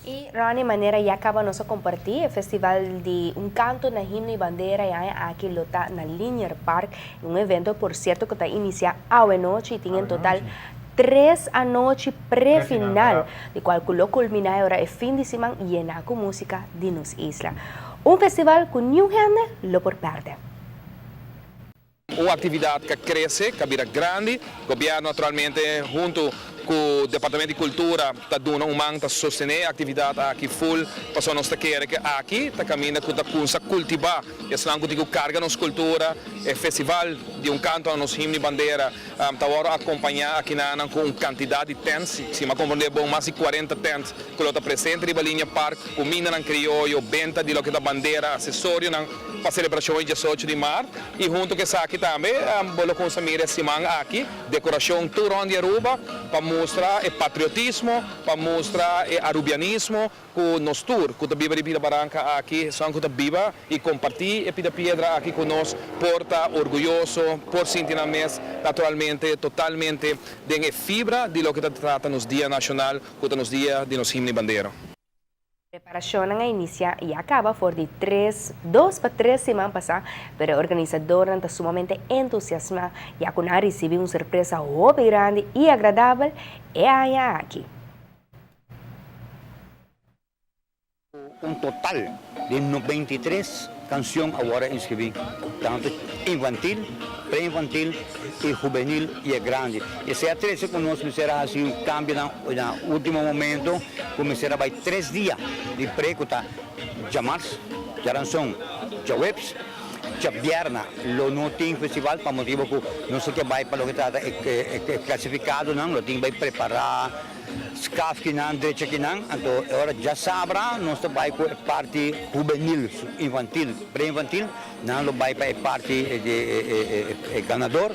Y Ronnie, manera ya caba nos a comparti, e festival di Un Canto na Himno y Bandera e aña aki lo ta na Linear Park, un evento por cierto cu ta inicia awe nochi y tin en total tres anochi pre-final, di cual cu lo culmina e ora e fin di siman yena cu musica di nos isla. Un festival cu niun hende lo por perde. Un actividad ca crece, ca bira grandi. Gobierno naturalmente hunto cu Departamento di Cultura ta duna un man ta sostene e actividad aki full pasobra nos ta kere cu aki ta caminda cu ta cunsa cultiva esnan cu tin cu carga nos cultura. E festival di un canto na nos himno y bandera ta worde acompaña akinanan cu un cantidad di tents, si mi a comprende bon mas di 40 tent cu lo ta presente riba Linear Park, cumindanan crioyo, benta di loke ta bandera, accesorionan pa celebracion e 18 di maart. Y hunto cu esaki tambe bo lo cuminsa mira e siman aki decoracion tur rond di Aruba pa mustra e patriotismo, pa mustra e Arubianismo cu nos tur cu ta biba di pida baranca aki, esun cu ta biba y comparti e pida piedra aki cu nos por ta orguyoso, por sinti nan mes naturalmente totalmente den e fibra di loke ta trata nos Dia Nacional cu ta nos dia di nos himno y bandera. Preparacionnan a inicia y a caba for di tres, dos pa tres siman pasa, pero e organisadornan ta sumamente entusiasma ya cu nan a ricibi un sorpresa hopi grandi y agradabel e aña aki. Un total di 93 cancion a worde inscribi, tanto infantil, pre-infantil y juvenil y e grandi. Esey a trece cu nos mester a haci un cambio na ultimo momento cu mester a bay 3 dia di pre cu ta djamars, djaranson, djaweps, djabierna lo no tin festival pa motibo cu nos a ke bay pa loke trata e clasificadonan lo tin bay prepara scaf kinan, drecha kinan, anto e ora djasabra nos ta bay cu e parti juvenil, infantil, pre-infantil, nan lo bay pa e parti di e ganador.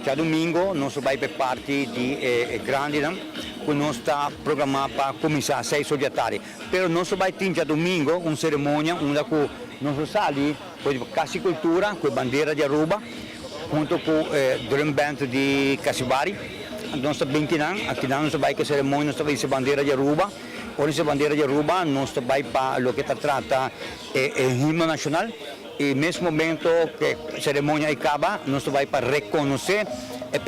Djadumingo nos lo bay pa e parti di e grandinan cu nos ta programa pa cuminsa 6 or di atardi. Pero nos lo bay tin djadumingo un ceremonia unda cu nos lo sali for di Cas di Cultura cu e bandera di Aruba hunto cu e drum band di Casibari. Anto nos ta bin kinan, akinan nos ta bay cu e ceremonia, nos ta bay hisa bandera di Aruba. Ora hisa bandera di Aruba nos ta bay pa loke ta trata e himno nacional y mes momento cu e ceremonia a caba nos ta bay pa reconoce e.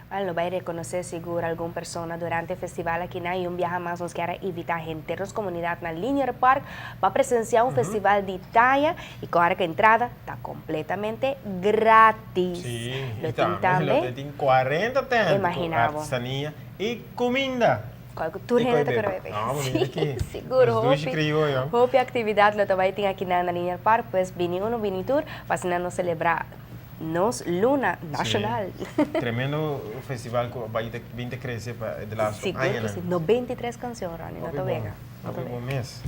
Bueno, lo bay reconoce sigur algun persona durante e festival aki na y un biaha mas nos kier a invita henter nos comunidad na Linear Park pa presencia un festival di taya y cu ora cu entrada ta completamente gratis. Sí, Lo y tin tambe tambe. lo tin 40 tent cu Imagina bo. artesania y cuminda. Cual cu tur Y hende ta coy kere bebe. bebe. No, Sí, mira aki. sigur. Nos dushi Hopi, crioyo. hopi actividad lo ta bay tin aki na Linear Park, pues bini uno, bini tur, pa asina nos celebra nos luna nacional. Sí. Tremendo festival cu bay ta bin ta crece pa e de laatste Sigur que añanan. si. 93 cancion, Ronnie, no Hopi ta bon. wega. No ta Hopi bon wega. mes.